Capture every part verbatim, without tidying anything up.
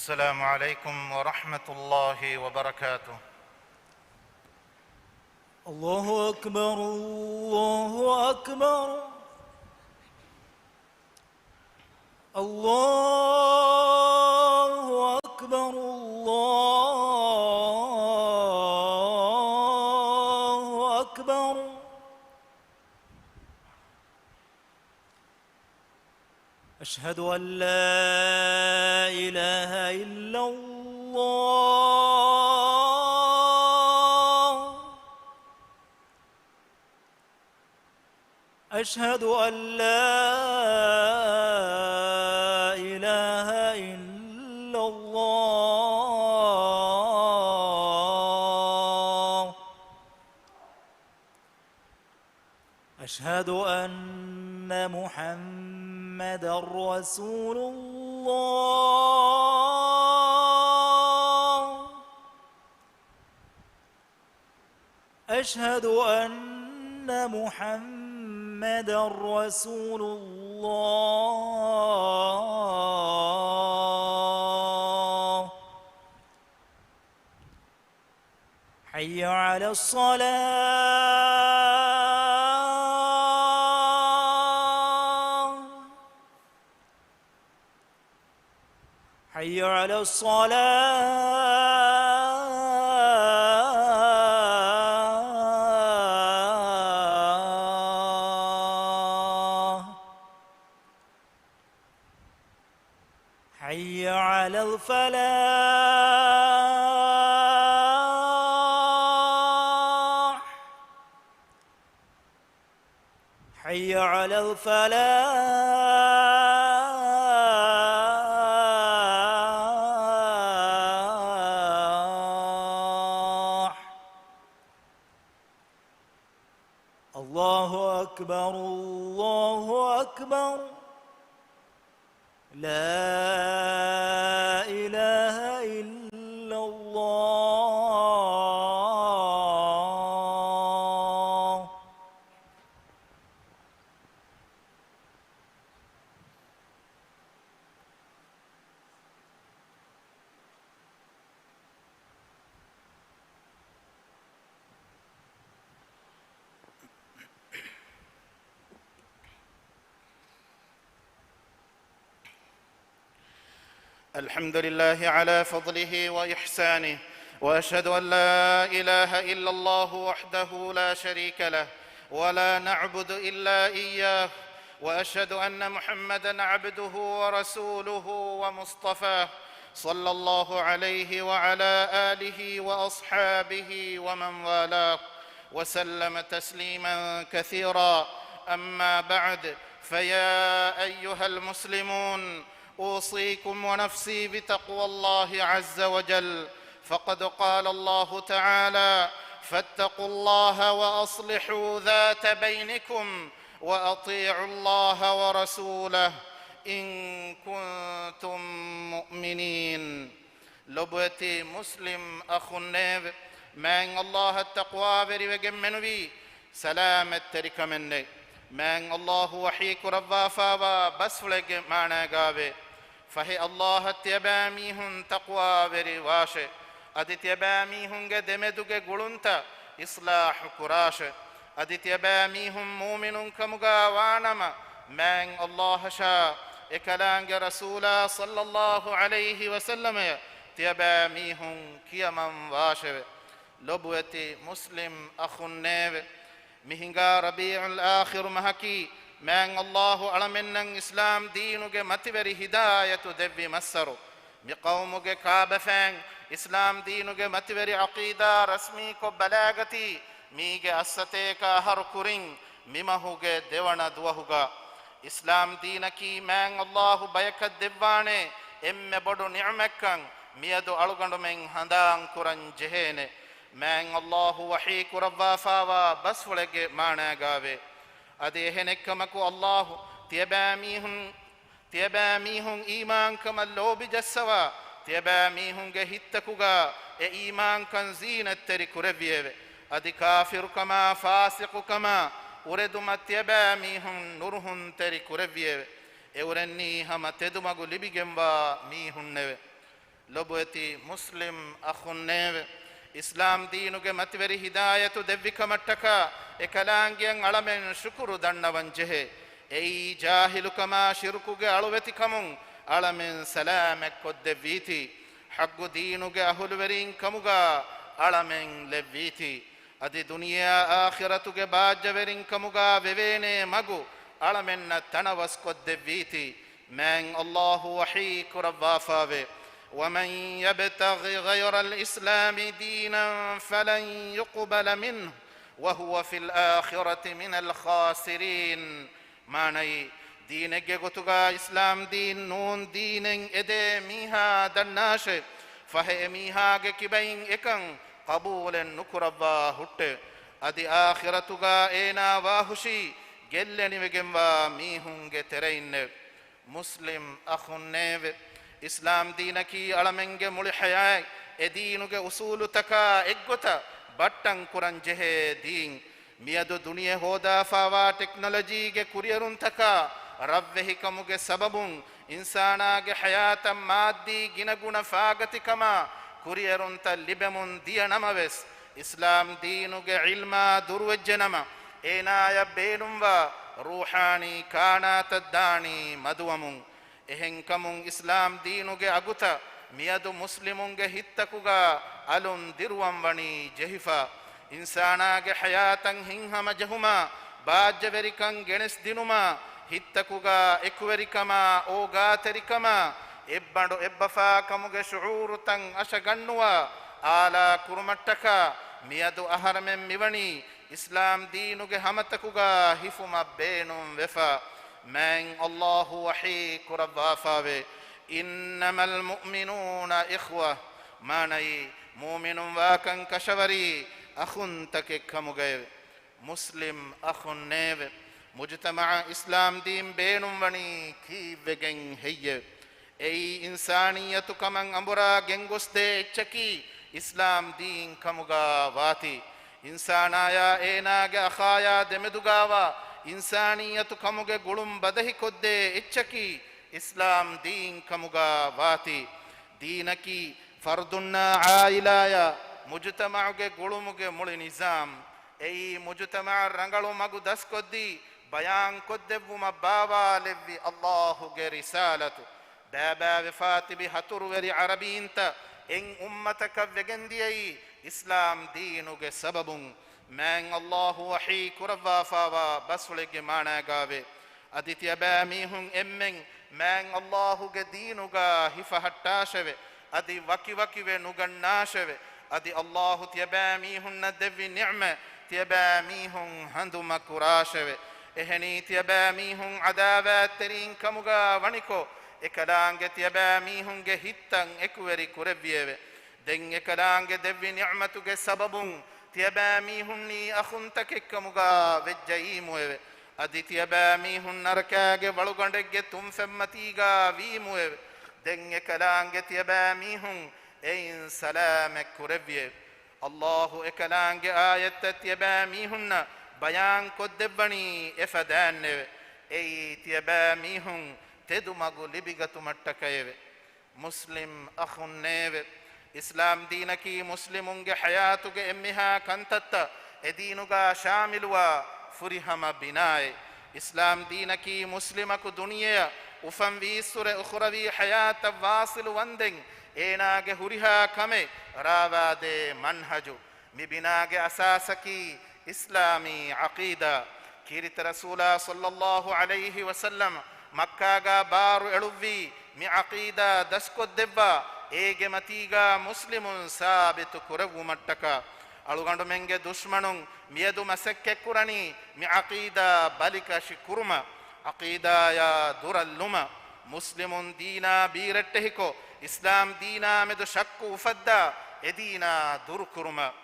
السلام عليكم ورحمة الله وبركاته. الله أكبر، الله أكبر. الله أكبر، الله أكبر. أشهد أن لا إله إلا الله. أشهد أن لا إله إلا الله. أشهد أن محمدا رسول الله. أشهد أن محمدا رسول الله. حي على الصلاة. حي على الصلاة. حي على الفلاح. حي على الفلاح. الله أكبر، الله أكبر. لا إله إلا الله. الحمد لله على فضله وإحسانه، وأشهد أن لا إله إلا الله وحده لا شريك له، ولا نعبد إلا إياه، وأشهد أن محمدا عبده ورسوله ومصطفاه، صلى الله عليه وعلى آله وأصحابه ومن والاه، وسلم تسليما كثيرا. أما بعد، فيا أيها المسلمون، أوصيكم ونفسي بتقوى الله عز وجل، فقد قال الله تعالى: فاتقوا الله وأصلحوا ذات بينكم وأطيعوا الله ورسوله إن كنتم مؤمنين. ލޮބުވެތި މުސްލިމް އަޚުންނޭވެ! މާތް ﷲ އަށް ތަޤްވާވެރިވެގެން މެނުވީ ސަލާމަތްތެރިކަމެއްނެތް. މާތް ﷲ ވަޙީ ކުރައްވާފާވާ ބަސްފުޅެއްގެ މާނައިގާވޭ، ފަހެ ﷲ އަށް ތިޔަބައިމީހުން ތަޤްވާވެރިވާށޭ. އަދި ތިޔަބައިމީހުންގެ ދެމެދުގެ ގުޅުންތައް އިޞްލާޙު ކުރާށޭ. އަދި ތިޔަބައިމީހުން މުއުމިނުން ކަމުގަ ވާނަމަ، މާތް ﷲ އަށާ އެކަލާނގެ ރަސޫލާ ޞައްލައްލާހު ޢަލައިހި ވަސައްލަމަޔަށް ތިޔަބައިމީހުން ކިޔަމަން ވާށެވެ. ލޮބުވެތި މުސްލިމް އަޚުންނޭވެ! މި ހިނގާ ރަބީޢުލް އާޚިރު މަހަކީ މާތް ﷲ އަޅަމެންނަށް އިސްލާމް ދީނުގެ މަތިވެރި ހިދާޔަތު ދެއްވި މައްސަރު. މި ޤައުމުގެ ކާބަފައިން އިސްލާމް ދީނުގެ މަތިވެރި ޢަޤީދާ ރަސްމީކޮށް ބަލާގަތީ، މީގެ އައްސަތޭކަ އަހަރު ކުރިން މި މަހުގެ ދެވަނަ ދުވަހުގަ. އިސްލާމް ދީނަކީ މާތް ﷲ ބަޔަކަށް ދެއްވާނެ އެންމެ ބޮޑު ނިޢުމަތްކަން މިއަދު އަޅުގަނޑުމެން ހަނދާން ކުރަން ޖެހޭނެ. މާތް ﷲ ވަޙީ ކުރައްވާފާވާ ބަސްފުޅެއްގެ މާނައިގާވޭ. އަދި އެހެނެއްކަމަކު ﷲ ތިޔަބައިމީހުން، ތިޔަބައިމީހުން އީމާންކަމަށް ލޯބި ޖައްސަވާ، ތިޔަބައިމީހުންގެ ހިތްތަކުގަ އެ އީމާންކަން ޒީނަތްތެރި ކުރެއްވިއެވެ. އަދި ކާފިރުކަމާ ފާސިޤުކަމާ އުރެދުމަށް ތިޔަބައިމީހުން ނުރުހުންތެރި ކުރެއްވިއެވެ. އެއުރެންނީ ހަމަ ތެދުމަގު ލިބިގެންވާ މީހުންނެވެ. ލޮބުވެތި މުސްލިމް އަޚުންނޭވެ! އިސްލާމް ދީނުގެ މަތިވެރި ހިދާޔަތު ދެއްވިކަމަށްޓަކާ އެކަލާނގެއަށް އަޅަމެން ޝުކުރު ދަންނަވަން ޖެހޭ. އެއީ ޖާހިލުކަމާ ޝިރުކުގެ އަޅުވެތިކަމުން އަޅަމެން ސަލާމަތްކޮށްދެއްވީތީ. ޙައްޤު ދީނުގެ އަހުލުވެރީން ކަމުގާ އަޅަމެން ލެއްވީތީ. އަދި ދުނިޔެއާ އާޚިރަތުގެ ބާއްޖަވެރިން ކަމުގާ ވެވޭނޭ މަގު އަޅަމެންނަށް ތަނަވަސްކޮށްދެއްވީތީ. މާތް ﷲ ވަޙީ ކުރައްވާފާވޭ، وَمَن يَبْتَغِ غَيْرَ الْإِسْلَامِ دِينًا فَلَن يُقْبَلَ مِنْهُ وَهُوَ فِي الْآخِرَةِ مِنَ الْخَاسِرِينَ. މާނައީ، ދީނެއްގެ ގޮތުގާ އިސްލާމް ދީން ނޫން ދީނެއް އެދޭ މީހާ ދަންނާށޭ! ފަހެ އެމީހާގެ ކިބައިން އެކަން ޤަބޫލެއް ނުކުރައްވާ ހުއްޓޭ. އަދި އާޚިރަތުގާ އޭނާ ވާހުށީ ގެއްލެނިވެގެންވާ މީހުންގެ ތެރެއިންނޭ. މުސްލިމް އަޚުންނޭވެ! އިސްލާމް ދީނަކީ އަޅަމެންގެ މުޅި ޙަޔާތް އެ ދީނުގެ އުސޫލުތަކާ އެއްގޮތަށް ބައްޓަން ކުރަން ޖެހޭ ދީން. މިއަދު ދުނިޔެ ހޯދާފާވާ ޓެކްނޮލޮޖީގެ ކުރިއެރުންތަކާ ރަށްވެހިކަމުގެ ސަބަބުން އިންސާނާގެ ޙަޔާތަށް މާއްދީ ގިނަގުނަ ފާގަތިކަމާ ކުރިއެރުންތައް ލިބެމުން ދިޔަ ނަމަވެސް، އިސްލާމް ދީނުގެ ޢިލްމާ ދުރުވެއްޖެނަމަ، އޭނާޔަށް ބޭނުންވާ ރޫޙާނީ ކާނާތައް ދާނީ މަދުވަމުން. އެހެންކަމުން އިސްލާމް ދީނުގެ އަގުތައް މިއަދު މުސްލިމުންގެ ހިތްތަކުގާ އަލުން ދިރުވަން ވަނީ ޖެހިފަ. އިންސާނާގެ ޙަޔާތަށް ހިތްހަމަޖެހުމާ، ބާއްޖަވެރިކަން ގެނެސްދިނުމާ، ހިތްތަކުގާ އެކުވެރިކަމާ، އޯގާތެރިކަމާ، އެއްބަނޑު އެއްބަފާކަމުގެ ޝުޢޫރުތައް އަށަގަންނުވާ އާލާ ކުރުމަށްޓަކާ މިއަދު އަހަރެމެން މިވަނީ އިސްލާމް ދީނުގެ ހަމަތަކުގާ ހިފުމަށް ބޭނުން ވެފަ. މާތް ﷲ ވަޙީ ކުރައްވާފާވޭ، إِنَّمَا الْمُؤْمِنُونَ إِخْوَةٌ. މާނައީ، މުއުމިނުން ވާކަން ކަށަވަރީ އަޚުންތަކެއް ކަމުގައެވެ. މުސްލިމް އަޚުންނޭވެ! މުޖުތަމަޢަށް އިސްލާމް ދީން ބޭނުންވަނީ ކީއްވެގެން ހެއްޔެވެ؟ އެއީ އިންސާނިއްޔަތު ކަމަށް އަނބުރާ ގެންގޮސްދޭ އެއްޗަކީ އިސްލާމް ދީން ކަމުގާ ވާތީ. އިންސާނާޔާ އޭނާގެ އަޚާޔާ ދެމެދުގާވާ އިންސާނިއްޔަތު ކަމުގެ ގުޅުން ބަދަހިކޮށްދޭ އެއްޗަކީ އިސްލާމް ދީން ކަމުގާ ވާތީ. ދީނަކީ ފަރުދުންނާ ޢާއިލާޔާ މުޖުތަމަޢުގެ ގުޅުމުގެ މުޅި ނިޒާމް. އެއީ މުޖުތަމަޢަށް ރަނގަޅު މަގު ދަސްކޮށްދީ، ބަޔާންކޮށްދެއްވުމަށް ބާވާލެއްވި ﷲ ގެ ރިސާލަތު. ބައިބައިވެފާ ތިބި ހަތުރުވެރި ޢަރަބީންތައް އެއް އުއްމަތަކަށް ވެގެންދިޔައީ އިސްލާމް ދީނުގެ ސަބަބުން. މާތް ﷲ ވަޙީ ކުރައްވާފާވާ ބަސްފުޅެއްގެ މާނާގާވޭ، އަދި ތިޔަބައިމީހުން އެންމެން މާތް ﷲ ގެ ދީނުގާ ހިފަހައްޓާށެވެ! އަދި ވަކިވަކިވެ ނުގަންނާށެވެ! އަދި ﷲ ތިޔަބައިމީހުންނަށް ދެއްވި ނިޢުމަތް ތިޔަބައިމީހުން ހަނދުމަކުރާށެވެ! އެހެނީ ތިޔަބައިމީހުން ޢަދާވާތްތެރީން ކަމުގާ ވަނިކޮށް، އެކަލާނގެ ތިޔަބައިމީހުންގެ ހިތްތައް އެކުވެރި ކުރެއްވިއެވެ. ދެން އެކަލާނގެ ދެއްވި ނިޢުމަތުގެ ސަބަބުން ތިޔަބައިމީހުންނީ އަޚުންތަކެއްކަމުގާ ވެއްޖައީމުއެވެ. އަދި ތިޔަބައިމީހުން ނަރަކާގެ ވަޅުގަނޑެއްގެ ތުންފެންމަތީގާ ވީމުއެވެ. ދެން އެކަލާނގެ ތިޔަބައިމީހުން އެއިން ސަލާމަތް ކުރެއްވިއެވެ. ﷲ އެކަލާނގެ އާޔަތްތައް ތިޔަބައިމީހުންނަށް ބަޔާންކޮށްދެއްވަނީ އެފަދައިންނެވެ. އެއީ ތިޔަބައިމީހުން ތެދުމަގު ލިބިގަތުމަށްޓަކައެވެ. މުސްލިމް އަޚުންނޭވެ! އިސްލާމް ދީނަކީ މުސްލިމުންގެ ޙަޔާތުގެ އެންމެހާ ކަންތައްތައް އެދީނުގާ ޝާމިލުވާ ފުރިހަމަ ބިނާއެއް. އިސްލާމް ދީނަކީ މުސްލިމަކު ދުނިޔެއަށް އުފަންވީއްސުރެ އުޚުރަވީ ޙަޔާތަށް ވާޞިލު ވަންދެން އޭނާގެ ހުރިހާ ކަމެއް ރާވާދޭ މަންހަޖު. މި ބިނާގެ އަސާސަކީ އިސްލާމީ ޢަޤީދާ. ކީރިތި ރަސޫލާ ޞައްލައްލާހު ޢަލައިހި ވަސައްލަމަ މައްކާގާ ބާރު އެޅުއްވީ، މި ޢަޤީދާ ދަސްކޮށްދެއްވާ، އޭގެ މަތީގާ މުސްލިމުން ސާބިތު ކުރެއްވުމަށްޓަކާ. އަޅުގަނޑުމެންގެ ދުޝްމަނުން މިއަދު މަސައްކަތްކުރަނީ މި ޢަޤީދާ ބަލިކަށި ކުރުމަށް، ޢަޤީދާޔާ ދުރަށްލުމަށް. މުސްލިމުން ދީނާ ބީރައްޓެހިކޮށް، އިސްލާމް ދީނާ މެދު ޝައްކު އުފައްދާ، އެދީނާ ދުރުކުރުމަށް.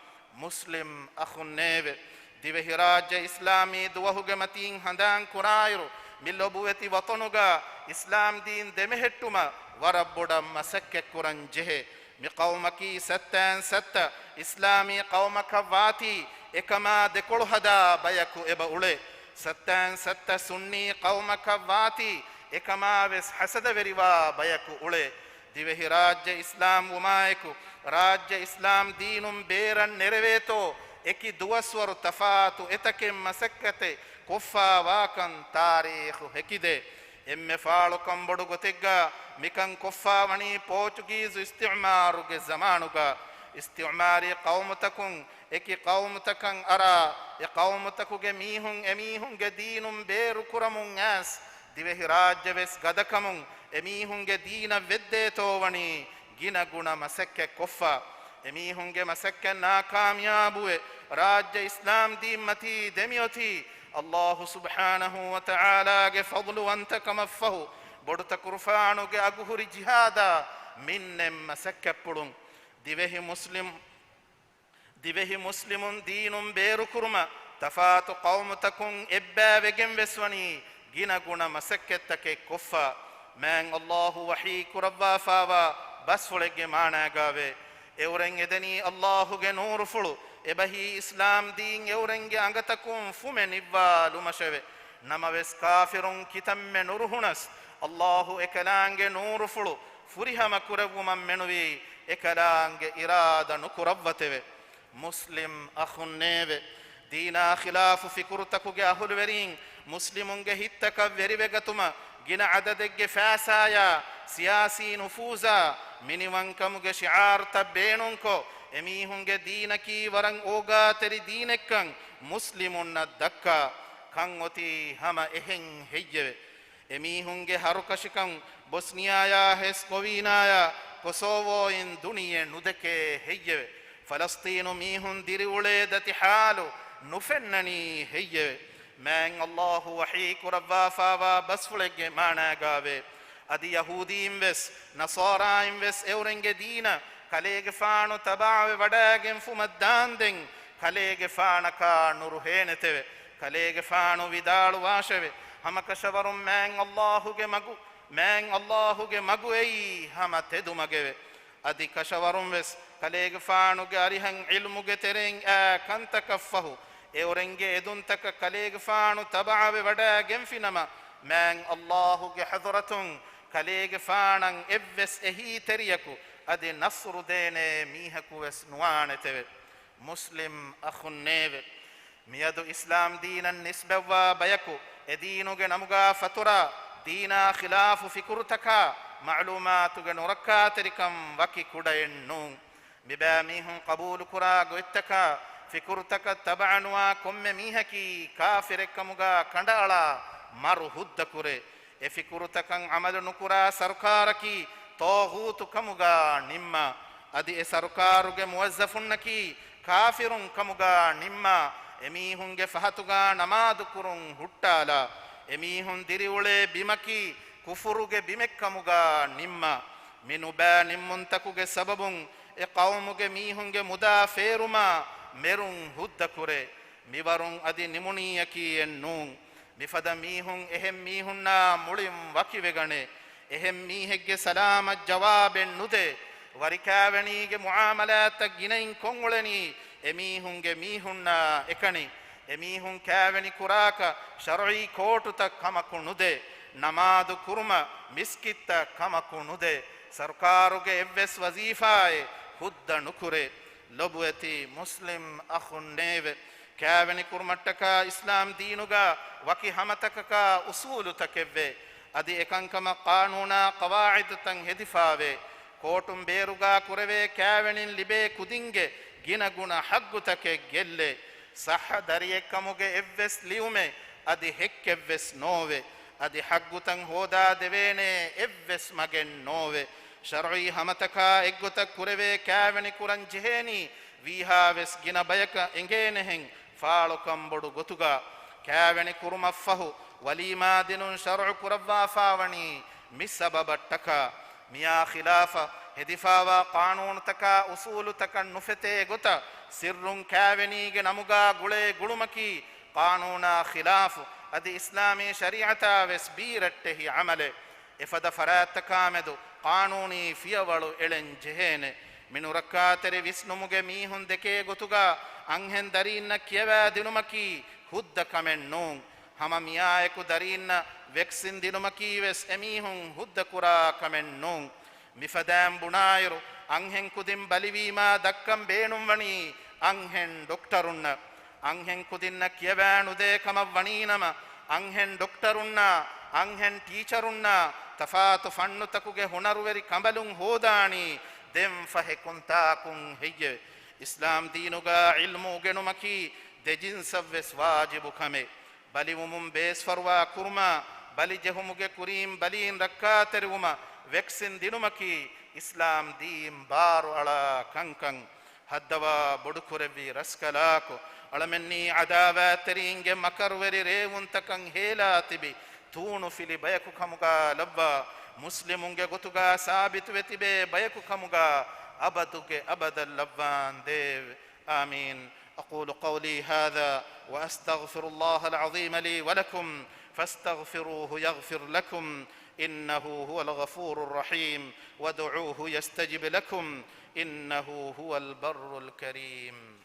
މުސްލިމް އަޚުންނޭވެ! ދިވެހިރާއްޖެ އިސްލާމީ ދުވަހުގެ މަތީން ހަނދާން ކުރާއިރު، މި ލޮބުވެތި ވަޠަނުގަ އިސްލާމް ދީން ދެމެހެއްޓުމަށް ވަރަށް ބޮޑަށް މަސައްކަތްކުރަން ޖެހޭ. މި ޤައުމަކީ ސައްތައިން ސައްތަ އިސްލާމީ ޤައުމަކަށް ވާތީ، އެކަމާ ދެކޮޅު ހަދާ ބަޔަކު އެބަ އުޅޭ. ސައްތައިން ސައްތަ ސުންނީ ޤައުމަކަށް ވާތީ، އެކަމާ ވެސް ހަސަދަވެރިވާ ބަޔަކު އުޅޭ. ދިވެހިރާއްޖެ އިސްލާމް ވުމާއެކު، ރާއްޖެ އިސްލާމް ދީނުން ބޭރަށް ނެރެވޭތޯ، އެކި ދުވަސްވަރު ތަފާތު އެތަކެއް މަސައްކަތެއް ކޮށްފާވާކަން ތާރީޚު ހެކިދޭ. އެންމެ ފާޅުކަން ބޮޑު ގޮތެއްގަ މިކަން ކޮށްފާވަނީ ޕޯޗުގީޒު އިސްތިޢުމާރުގެ ޒަމާނުގަ. އިސްތިޢުމާރީ ޤައުމުތަކުން އެކި ޤައުމުތަކަށް އަރާ، އެ ޤައުމުތަކުގެ މީހުން އެމީހުންގެ ދީނުން ބޭރުކުރަމުން އައިސް، ދިވެހިރާއްޖެވެސް ގަދަކަމުން އެމީހުންގެ ދީނަށް ވެއްދޭތޯވަނީ ގިނަގުނަ މަސައްކަތް ކޮށްފަ. އެމީހުންގެ މަސައްކަތް ނާކާމިޔާބުވެ، ރާއްޖެ އިސްލާމް ދީންމަތީ ދެމިއޮތީ، ﷲ ސުބްޙާނަހޫ ވަތަޢާލާގެ ފަޟްލުވަންތަކަމަށްފަހު، ބޮޑުތަކުރުފާނުގެ އަގުހުރި ޖިހާދާ މިންނެއް މަސައްކަތްޕުޅުން. ދިވެހި މުސްލިމް ދިވެހި މުސްލިމުން ދީނުން ބޭރުކުރުމަށް ތަފާތު ޤައުމުތަކުން އެއްބައިވެގެން ވެސް ވަނީ ގިނަ ގުނަ މަސައްކަތްތަކެއް ކޮށްފަ. މާތް ﷲ ވަޙީ ކުރައްވާފާވާ ބަސްފުޅެއްގެ މާނާގާވޭ، އެއުރެން އެދެނީ ﷲ ގެ ނޫރުފުޅު، އެބަހީ އިސްލާމް ދީން އެއުރެންގެ އަނގަތަކުން ފުމެ ނިއްވާލުމަށެވެ. ނަމަވެސް ކާފިރުން ކިތަންމެ ނުރުހުނަސް، ﷲ އެކަލާނގެ ނޫރުފުޅު ފުރިހަމަ ކުރެއްވުމަށް މެނުވީ އެކަލާނގެ އިރާދަ ނުކުރައްވަތެވެ. މުސްލިމް އަޚުންނޭވެ! ދީނާ ޚިލާފު ފިކުރުތަކުގެ އަހުލުވެރީން މުސްލިމުންގެ ހިތްތަކަށް ވެރިވެގަތުމަށް ގިނަ އަދަދެއްގެ ފައިސާޔާ ސިޔާސީ ނުފޫޒާ މިނިވަންކަމުގެ ޝިޢާރުތައް ބޭނުންކޮށް، އެމީހުންގެ ދީނަކީ ވަރަށް އޯގާތެރި ދީނެއްކަން މުސްލިމުންނަށް ދައްކާ. ކަން އޮތީ ހަމަ އެހެން ހެއްޔެވެ؟ އެމީހުންގެ ހަރުކަށިކަން ބޮސްނިޔާޔާ ހެސްކޮވީނާޔާ ކޮސޯވޯއިން ދުނިޔެ ނުދެކޭ ހެއްޔެވެ؟ ފަލަސްޠީނު މީހުން ދިރިއުޅޭ ދަތި ޙާލު ނުފެންނަނީ ހެއްޔެވެ؟ މާތް ﷲ ވަޙީ ކުރައްވާފާވާ ބަސްފުޅެއްގެ މާނާގާވޭ، އަދި ޔަހޫދީން ވެސް، ނަޞާރާއިން ވެސް އެއުރެންގެ ދީނަށް ކަލޭގެފާނު ތަބަޢަވެ ވަޑައިގެންފުމަށް ދާންދެން ކަލޭގެފާނަކާ ނުރުހޭނެތެވެ. ކަލޭގެފާނު ވިދާޅުވާށެވެ، ހަމަކަށަވަރުން މާތް ﷲ ގެ މަގު، މާތް ﷲ ގެ މަގު އެއީ ހަމަ ތެދު މަގެވެ. އަދި ކަށަވަރުން ވެސް ކަލޭގެފާނުގެ އަރިހަށް ޢިލްމުގެ ތެރެއިން އާ ކަންތަކަށްފަހު، އެއުރެންގެ އެދުންތަކަށް ކަލޭގެފާނު ތަބަޢަވެ ވަޑައިގެންފިނަމަ، މާތް ﷲ ގެ ޙަޟްރަތުން ކަލޭގެފާނަށް އެއްވެސް އެހީތެރިޔަކު އަދި ނަޞްރު ދޭނޭ މީހަކު ވެސް ނުވާނެތެވެ. މުސްލިމް އަޚުންނޭވެ! މިއަދު އިސްލާމް ދީނަށް ނިސްބަތްވާ ބަޔަކު އެ ދީނުގެ ނަމުގާ ފަތުރާ، ދީނާ ޚިލާފު ފިކުރުތަކާ، މަޢުލޫމާތުގެ ނުރައްކާތެރިކަން ވަކި ކުޑައެއް ނޫން. މިބައިމީހުން ޤަބޫލުކުރާ ގޮތްތަކާ، ފިކުރުތަކަށް ތަބަޢަނުވާ ކޮންމެ މީހަކީ ކާފިރެއްކަމުގާ ކަނޑައަޅާ މަރު ހުއްދަކުރޭ. އެ ފިކުރުތަކަށް ޢަމަލު ނުކުރާ ސަރުކާރަކީ ޠާޣޫތު ކަމުގާ ނިންމާ. އަދި އެ ސަރުކާރުގެ މުވައްޒަފުންނަކީ ކާފިރުން ކަމުގާ ނިންމާ. އެމީހުންގެ ފަހަތުގާ ނަމާދު ކުރުން ހުއްޓާލާ. އެމީހުން ދިރިއުޅޭ ބިމަކީ ކުފުރުގެ ބިމެއްކަމުގާ ނިންމާ. މި ނުބައި ނިންމުންތަކުގެ ސަބަބުން އެ ޤައުމުގެ މީހުންގެ މުދާ ފޭރުމާ މެރުން ހުއްދަކުރޭ. މިވަރުން އަދި ނިމުނީއަކީ އެއްނޫން. މިފަދަ މީހުން އެހެން މީހުންނާ މުޅިން ވަކިވެގަނޭ. އެހެން މީހެއްގެ ސަލާމަތް ޖަވާބެއް ނުދޭ. ވަރިކާވެނީގެ މުޢާމަލާތަށް ގިނައިން ކޮށްއުޅެނީ އެމީހުންގެ މީހުންނާ އެކަނި. އެމީހުން ކާވެނި ކުރާކަށް ޝަރުޢީ ކޯޓުތައް ކަމަކު ނުދޭ. ނަމާދު ކުރުމަށް މިސްކިތްތައް ކަމަކު ނުދޭ. ސަރުކާރުގެ އެއްވެސް ވަޒީފާއެއް ހުއްދަ ނުކުރޭ. ލޮބުވެތި މުސްލިމް އަޚުންނޭވެ! ކާވެނި ކުރުމަށްޓަކާ އިސްލާމް ދީނުގަ ވަކި ހަމަތަކަކާ އުސޫލުތަކެއްވޭ. އަދި އެކަންކަމަށް ޤާނޫނާ ޤަވާޢިދުތައް ހެދިފާވޭ. ކޯޓުން ބޭރުގާ ކުރެވޭ ކާވެނިން ލިބޭ ކުދިންގެ ގިނަގުނަ ޙައްޤުތަކެއް ގެއްލޭ. ޞައްޙަ ދަރިއެއްކަމުގެ އެއްވެސް ލިޔުމެއް އަދި ހެއްކެއްވެސް ނޯވޭ. އަދި ޙައްޤުތައް ހޯދާ ދެވޭނޭ އެއްވެސް މަގެއް ނޯވޭ. ޝަރުޢީ ހަމަތަކާ އެއްގޮތަށް ކުރެވޭ ކާވެނި ކުރަން ޖެހޭނީ ވީހާވެސް ގިނަ ބަޔަކަށް އެނގޭނެހެން ފާޅުކަން ބޮޑު ގޮތުގަ. ކާވެނި ކުރުމަށްފަހު ވަލީމާ ދިނުން ޝަރުޢު ކުރައްވާފާވަނީ މި ސަބަބަށްޓަކާ. މިއާ ޚިލާފަށް ހެދިފާވާ ޤާނޫނުތަކާ އުސޫލުތަކަށް ނުފެތޭ ގޮތަށް ސިއްރުން ކާވެނީގެ ނަމުގާ ގުޅޭ ގުޅުމަކީ ޤާނޫނާ ޚިލާފު އަދި އިސްލާމީ ޝަރީޢަތާ ވެސް ބީރައްޓެހި ޢަމަލެއް. އެފަދަ ފަރާތްތަކާމެދު ޤާނޫނީ ފިޔަވަޅު އެޅެން ޖެހޭނެ. މި ނުރައްކާތެރި ވިސްނުމުގެ މީހުން ދެކޭ ގޮތުގަ އަންހެން ދަރީންނަށް ކިޔަވާ ދިނުމަކީ ހުއްދަ ކަމެއް ނޫން. ހަމަ މިއާއެކު ދަރީންނަށް ވެކްސިން ދިނުމަކީ ވެސް އެމީހުން ހުއްދަ ކުރާ ކަމެއް ނޫން. މިފަދައިން ބުނާއިރު، އަންހެން ކުދިން ބަލިވީމާ ދައްކަން ބޭނުންވަނީ އަންހެން ޑޮކްޓަރުންނަށް. އަންހެން ކުދިންނަށް ކިޔަވާނުދޭ ކަމަށް ވަނީނަމަ، އަންހެން ޑޮކްޓަރުންނާ، އަންހެން ޓީޗަރުންނާ، ތަފާތު ފަންނުތަކުގެ ހުނަރުވެރި ކަނބަލުން ހޯދާނީ ދެން ފަހެ ކުންތާކުން ހެއްޔެވެ؟ އިސްލާމް ދީނުގަ ޢިލްމު އުގެނުމަކީ ދެ ޖިންސަށްވެސް ވާޖިބު ކަމެއް. ބަލިވުމުން ބޭސްފަރުވާ ކުރުމާ، ބަލި ޖެހުމުގެ ކުރީން ބަލީން ރައްކާތެރިވުމަށް ވެކްސިން ދިނުމަކީ އިސްލާމް ދީން ބާރުއަޅާ ކަންކަން. ހައްދަވާ ބޮޑުކުރެއްވި ރަސްކަލާކޮ، އަޅަމެންނީ ޢަދާވާތްތެރީންގެ މަކަރުވެރި ރޭވުންތަކަށް ހޭލާ ތިބި، ތޫނުފިލި ބަޔަކު ކަމުގަ ލައްވާ، މުސްލިމުންގެ ގޮތުގަ ސާބިތުވެ ތިބޭ ބަޔަކު ކަމުގަ އަބަދުގެ އަބަދަށް ލައްވާންދޭވެ. آمين. أقول قولي هذا وأستغفر الله العظيم لي ولكم فاستغفروه يغفر لكم إنه هو الغفور الرحيم وادعوه يستجب لكم إنه هو البر الكريم.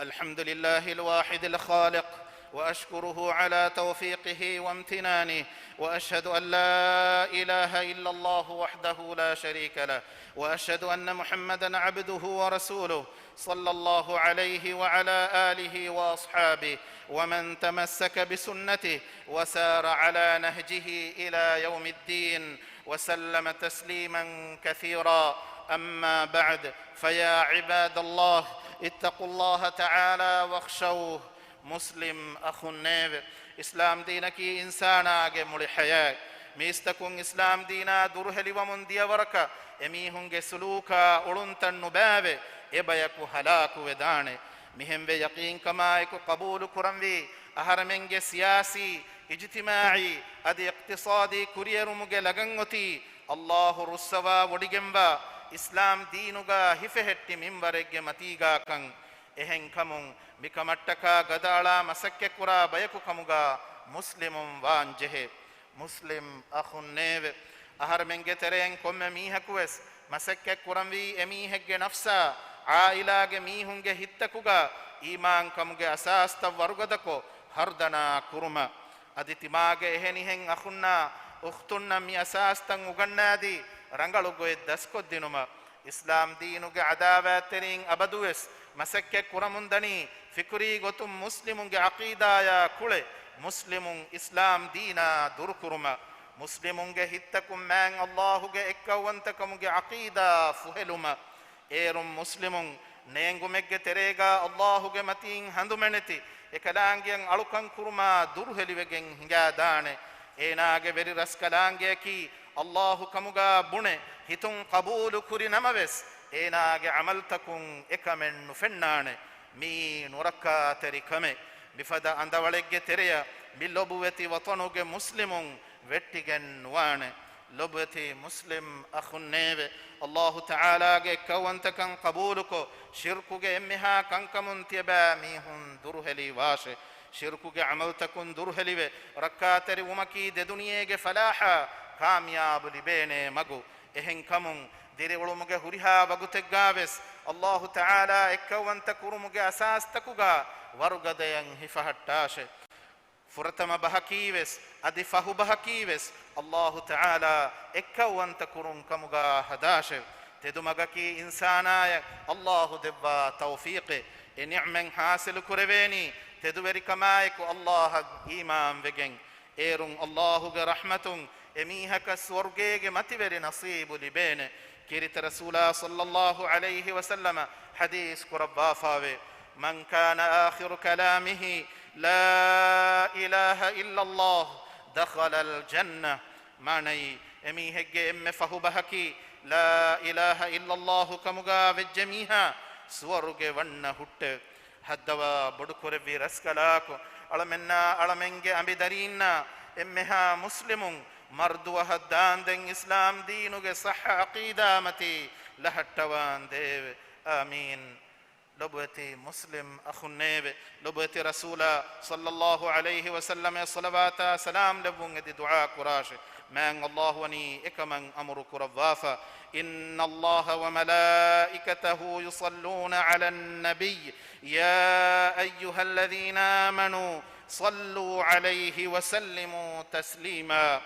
الحمد لله الواحد الخالق، وأشكره على توفيقه وامتنانه، وأشهد أن لا إله إلا الله وحده لا شريك له، وأشهد أن محمدا عبده ورسوله، صلى الله عليه وعلى آله وأصحابه ومن تمسك بسنته وسار على نهجه إلى يوم الدين، وسلم تسليما كثيرا. أما بعد، فيا عباد الله، اتقوا الله تعالى واخشوه. މުސްލިމް އަޚުންނޭވެ! އިސްލާމް ދީނަކީ އިންސާނާގެ މުޅި ޙަޔާތް. މީސްތަކުން އިސްލާމް ދީނާ ދުރުހެލިވަމުން ދިޔަ ވަރަކަށް އެމީހުންގެ ސުލޫކާ އުޅުންތައް ނުބައިވެ، އެބަޔަކު ހަލާކުވެދާނެ. މިހެންވެ، ޔަޤީންކަމާއެކު ޤަބޫލު ކުރަންވީ، އަހަރެމެންގެ ސިޔާސީ، އިޖްތިމާޢީ އަދި އިޤްތިޞާދީ ކުރިއެރުމުގެ ލަގަން އޮތީ، ﷲ ރުއްސަވާ ވޮޑިގެންވާ އިސްލާމް ދީނުގަ ހިފެހެއްޓި މިންވަރެއްގެ މަތީގަ ކަން. އެހެންކަމުން، މިކަމަށްޓަކާ ގަދައަޅާ މަސައްކަތްކުރާ ބަޔަކު ކަމުގަ މުސްލިމުން ވާންޖެހޭ. މުސްލިމް އަޚުންނޭވެ! އަހަރެމެންގެ ތެރެއިން ކޮންމެ މީހަކުވެސް މަސައްކަތް ކުރަންވީ އެމީހެއްގެ ނަފްސާ، ޢާއިލާގެ މީހުންގެ ހިތްތަކުގަ އީމާންކަމުގެ އަސާސްތައް ވަރުގަދަކޮށް ހަރުދަނާ ކުރުމަށް. އަދި ތިމާގެ އެހެނިހެން އަޚުންނާ އުޚްތުންނަށް މި އަސާސްތައް އުގަންނާދީ، ރަނގަޅު ގޮތް ދަސްކޮށްދިނުމަށް. އިސްލާމް ދީނުގެ ޢަދާވާތްތެރީން އަބަދުވެސް މަސައްކަތް ކުރަމުންދަނީ، ފިކުރީ ގޮތުން މުސްލިމުންގެ ޢަޤީދާޔާ ކުޅެ، މުސްލިމުން އިސްލާމް ދީނާ ދުރުކުރުމަށް. މުސްލިމުންގެ ހިތްތަކުން މާތް ﷲ ގެ އެއްކައުވަންތަކަމުގެ ޢަޤީދާ ފުހެލުމަށް. އޭރުން މުސްލިމުން ނޭނގުމެއްގެ ތެރޭގަ ﷲ ގެ މަތީން ހަނދުމެނެތި އެކަލާނގެއަށް އަޅުކަން ކުރުމާ ދުރުހެލިވެގެން ހިނގާދާނެ. އޭނާގެ ވެރި ރަސްކަލާނގެއަކީ ﷲ ކަމުގަ ބުނެ، ހިތުން ޤަބޫލު ކުރި ނަމަވެސް، އޭނާގެ ޢަމަލުތަކުން އެކަމެއް ނުފެންނާނެ. މިއީ ނުރައްކާތެރި ކަމެއް. މިފަދަ އަނދަވަޅެއްގެ ތެރެއަށް މި ލޮބުވެތި ވަޠަނުގެ މުސްލިމުން ވެއްޓިގެން ނުވާނެ. ލޮބުވެތި މުސްލިމް އަޚުންނޭވެ! ﷲ ތަޢާލާގެ އެއްކައުވަންތަކަން ޤަބޫލުކޮށް، ޝިރްކުގެ އެންމެހާ ކަންކަމުން ތިޔަބައިމީހުން ދުރުހެލި ވާށެ. ޝިރްކުގެ ޢަމަލުތަކުން ދުރުހެލިވެ، ރައްކާތެރި ވުމަކީ ދެދުނިޔޭގެ ފަލާޙާ ކާމިޔާބު ލިބޭނޭ މަގު. އެހެންކަމުން، ދިރިއުޅުމުގެ ހުރިހާ ވަގުތެއްގާވެސް، ﷲ ތަޢާލާ އެއްކައުވަންތަ ކުރުމުގެ އަސާސްތަކުގަ ވަރުގަދަޔަށް ހިފަހައްޓާށެ. ފުރަތަމަ ބަހަކީވެސް، އަދި ފަހު ބަހަކީވެސް، ﷲ ތަޢާލާ އެއްކައުވަންތަ ކުރުން ކަމުގަ ހަދާށެވެ. ތެދުމަގަކީ އިންސާނާޔަށް ﷲ ދެއްވާ ތައުފީޤެއް. އެ ނިޢުމަތް ޙާޞިލު ކުރެވޭނީ، ތެދުވެރިކަމާއެކު ﷲ އަށް އީމާންވެގެން. އޭރުން ﷲ ގެ ރަޙްމަތުން އެމީހަކަށް ސުވަރުގޭގެ މަތިވެރި ނަޞީބު ލިބޭނެ. ކީރިތި ރަސޫލާ ޞައްލައްލާހު ޢަލައިހި ވަސައްލަމަ ޙަދީޘް ކުރައްވާފާވޭ، من كان آخر كلامه لا إله إلا الله دخل الجنة. މާނައީ، އެމީހެއްގެ އެންމެ ފަހު ބަހަކީ، ލާ އިލާހަ އިއްލައްލާހު ކަމުގަ ވެއްޖެ މީހާ ސުވަރުގެ ވަންނަ ހުއްޓެވެ. ހައްދަވާ ބޮޑުކުރެއްވި ރަސްކަލާކޮ، އަޅަމެންނާ އަޅަމެންގެ އަނބިދަރީންނާ އެންމެހާ މުސްލިމުން މަރުދުވަހަށް ދާންދެން އިސްލާމް ދީނުގެ ޞައްޙަ ޢަޤީދާ މަތީ ލަހައްޓަވާންދޭވެ. އާމީން. ލޮބުވެތި މުސްލިމް އަޚުންނޭވެ! ލޮބުވެތި ރަސޫލާ ޞައްލައްލާހު ޢަލައިހި ވަސައްލަމަށް ޞަލަވާތާ ސަލާމް ލެއްވުން އެދި ދުޢާ ކުރާށެ. މާތް ﷲ ވަނީ އެކަމަށް އަމުރު ކުރައްވާފަ. إن الله وملائكته يصلون على النبي يا أيها الذين آمنوا صلوا عليه وسلموا تسليما.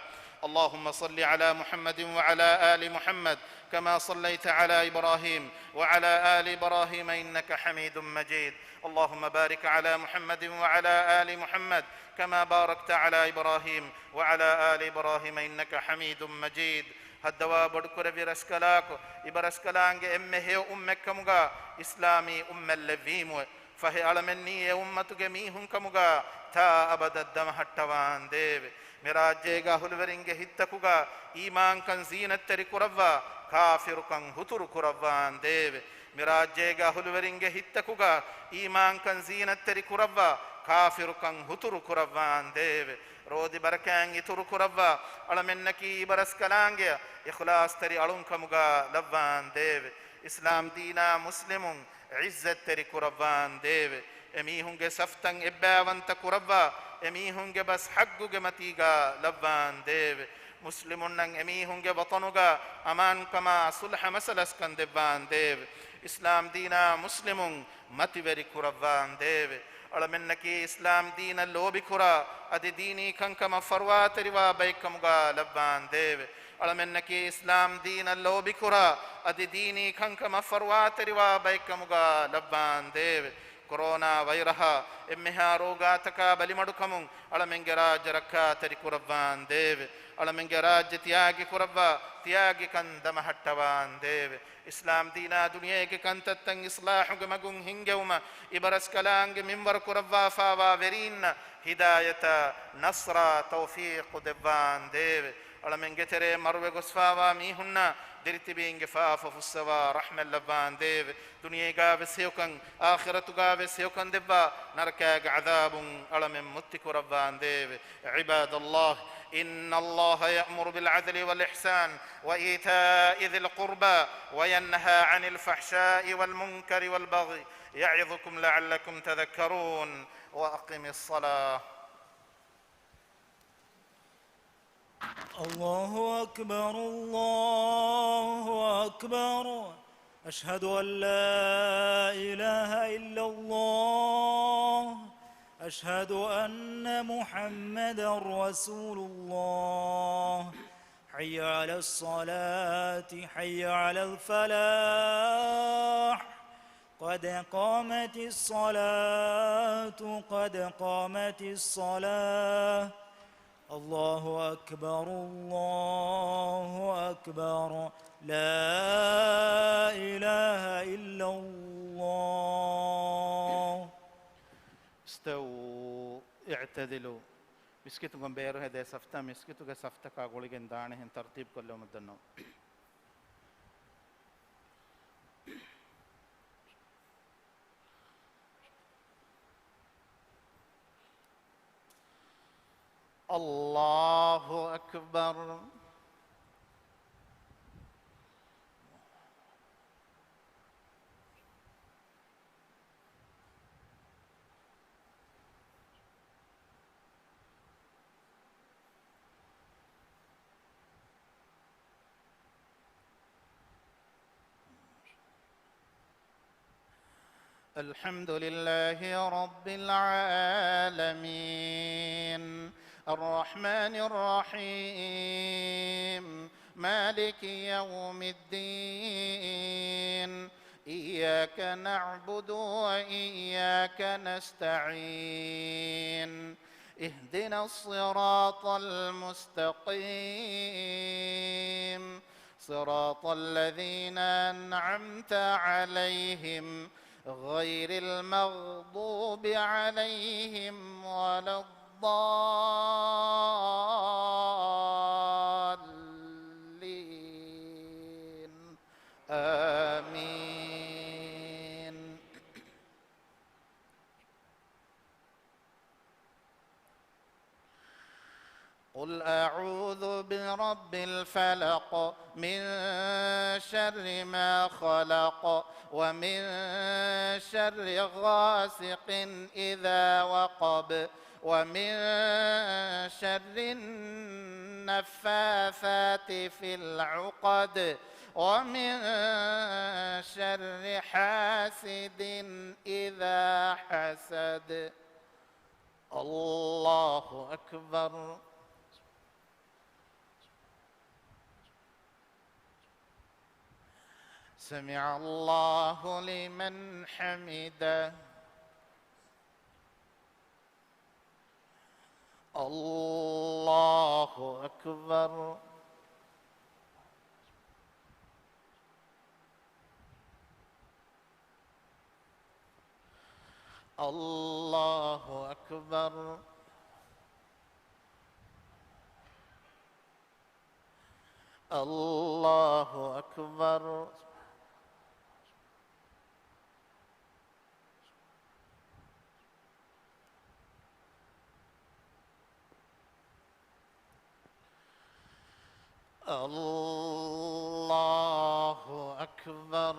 اللهم صل على محمد وعلى آل محمد كما صليت على إبراهيم وعلى آل إبراهيم إنك حميد مجيد. اللهم بارك على محمد وعلى آل محمد كما باركت على إبراهيم وعلى آل إبراهيم إنك حميد مجيد. ހައްދަވާ ބޮޑުކުރެއްވި ރަސްކަލާކޮ، އިބަރަސްކަލާނގެ އެންމެ ހެޔޮ އުއްމަތްކަމުގަ އިސްލާމީ އުއްމަތް ލެއްވީމުވެ. ފަހެ އަޅަމެންނީ އެ އުއްމަތުގެ މީހުންކަމުގަ ތާ އަބަދަށް ދަމަހައްޓަވާނދޭވެ. މި ރާއްޖޭގެ އަހުލުވެރިންގެ ހިތްތަކުގަ އީމާންކަން ޒީނަތްތެރި ކުރައްވާ، ކާފިރުކަން ހުތުރު ކުރައްވާނދޭވެ. މި ރާއްޖޭގެ އަހުލުވެރިންގެ ހިތްތަކުގަ އީމާންކަން ޒީނަތްތެރި ކުރައްވާ، ކާފިރުކަން ހުތުރު ކުރައްވާނދޭވެ. ރޯދި ބަރަކާތް އިތުރު ކުރައްވާ، އަޅަމެންނަކީ އިބަރަސްކަލާނގެއަށް އިޚްލާޞްތެރި އަޅުންކަމުގަ ލައްވާނދޭވެ. އިސްލާމް ދީނާ މުސްލިމުން ޢިއްޒަތްތެރި ކުރައްވާނދޭވެ. އެމީހުންގެ ސަފްތައް އެއްބައިވަންތަ ކުރައްވާ، އެމީހުންގެ ބަސް ޙައްޤުގެ މަތީގަ ލައްވާނދޭވެ. މުސްލިމުންނަށް އެމީހުންގެ ވަޠަނުގަ އަމާންކަމާ ޞުލްޙަ މަސަލަސްކަން ދެއްވާނދޭވެ. އިސްލާމް ދީނާ މުސްލިމުން މަތިވެރި ކުރައްވާނދޭވެ. އަޅަމެންނަކީ އިސްލާމް ދީނަށް ލޯބިކުރާ، އަދި ދީނީ ކަންކަމަށް ފަރުވާތެރިވާ ބައެއްކަމުގަ ލައްވާނދޭވެ. އަޅަމެންނަކީ އިސްލާމް ދީނަށް ލޯބިކުރާ، އަދި ދީނީ ކަންކަމަށް ފަރުވާތެރިވާ ބައެއްކަމުގަ ލައްވާނދޭވެ. ކޮރޯނާ ވައިރަހާ އެންމެހާ ރޯގާތަކާ ބަލިމަޑުކަމުން އަޅަމެންގެ ރާއްޖެ ރައްކާތެރި ކުރައްވާނދޭވެ. އަޅަމެންގެ ރާއްޖެ ތިޔާގި ކުރައްވާ، ތިޔާގިކަން ދަމަހައްޓަވާނދޭވެ. އިސްލާމް ދީނާ ދުނިޔޭގެ ކަންތައްތައް އިޞްލާޙުގެ މަގުން ހިންގެވުމަށް އިބަރަސްކަލާނގެ މިންވަރު ކުރައްވާފާވާ ވެރީންނަށް ހިދާޔަތާ، ނަޞްރާ، ތައުފީޤު ދެއްވާނދޭވެ. އަޅަމެންގެ ތެރޭ މަރުވެ ގޮސްފާވާ މީހުންނާ ދިރިތިބީންގެ ފާފަ ފުއްސަވާ ރަޙްމަތް ލައްވާނދޭވެ. ދުނިޔޭގާވެސް ހެޔޮކަން، އާޚިރަތުގާވެސް ހެޔޮކަން ދެއްވާ، ނަރަކާގެ ޢަޛާބުން އަޅަމެން މުއްތި ކުރައްވާނދޭވެ. عباد الله، إن الله يأمر بالعدل والإحسان وإيتاء ذي القربى وينهى عن الفحشاء والمنكر والبغي يعظكم لعلكم تذكرون. وأقم الصلاة. الله أكبر، الله أكبر. أشهد أن لا إله إلا الله. أشهد أن محمدا رسول الله. حي على الصلاة، حي على الفلاح. قد قامت الصلاة، قد قامت الصلاة. الله أكبر، الله أكبر. لا إله إلا الله. استووا، اعتدلوا. މިސްކިތުގަ ބޭރު ހެދޭ ސަފްތައް މިސްކިތުގެ ސަފްތަކާ ގުޅިގެން ދާނެހެން ތަރުތީބު ކޮށްލެވުމަށް ދަންނަވަން. الله أكبر. الحمد لله رب العالمين. الرحمن الرحيم. مالك يوم الدين. إياك نعبد وإياك نستعين. اهدنا الصراط المستقيم. صراط الذين أنعمت عليهم غير المغضوب عليهم ولا الضالين. آمين. قل أعوذ برب الفلق، من شر ما خلق، ومن شر غاسق إذا وقب، ومن شر النفاثات في العقد، ومن شر حاسد إذا حسد. الله أكبر. سمع الله لمن حمده. الله أكبر. الله أكبر. الله أكبر. الله أكبر.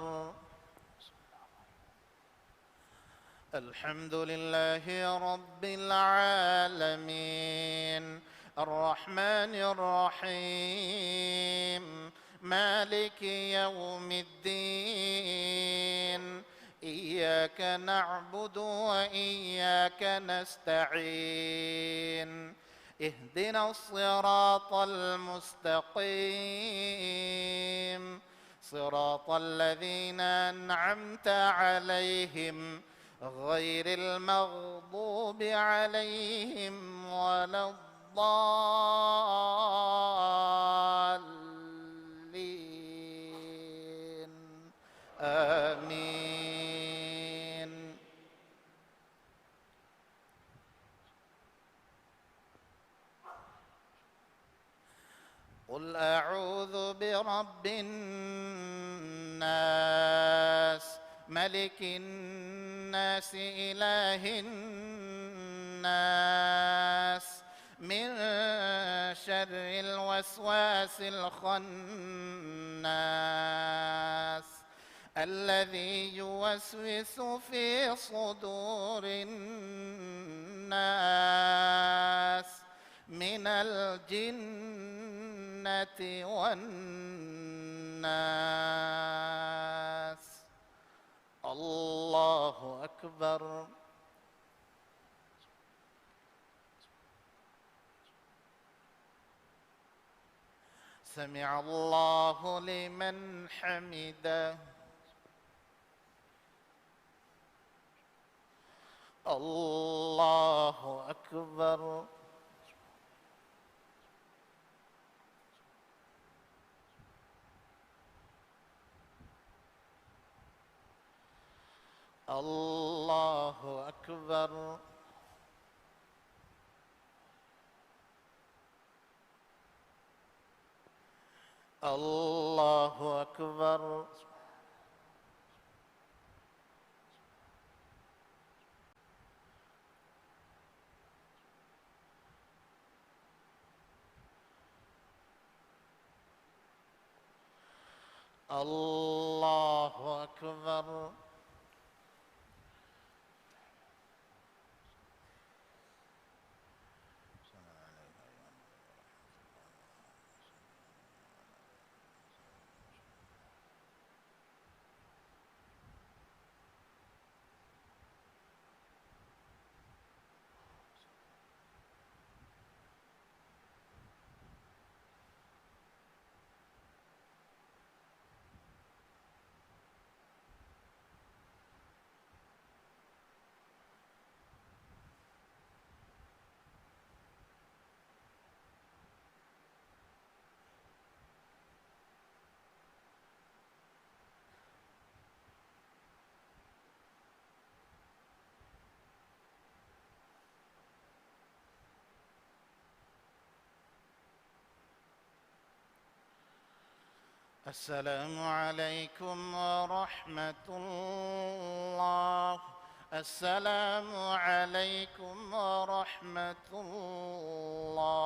الحمد لله رب العالمين، الرحمن الرحيم، مالك يوم الدين، إياك نعبد وإياك نستعين، اهدنا الصراط المستقيم، صراط الذين أنعمت عليهم، غير المغضوب عليهم ولا الضالين. آمين. قل أعوذ برب الناس، ملك الناس، إله الناس، من شر الوسواس الخناس، الذي يوسوس في صدور الناس من الجنة والناس. الله أكبر. سمع الله لمن حمده. الله أكبر. الله أكبر. الله أكبر. الله أكبر. السلام عليكم ورحمة الله. السلام عليكم ورحمة الله.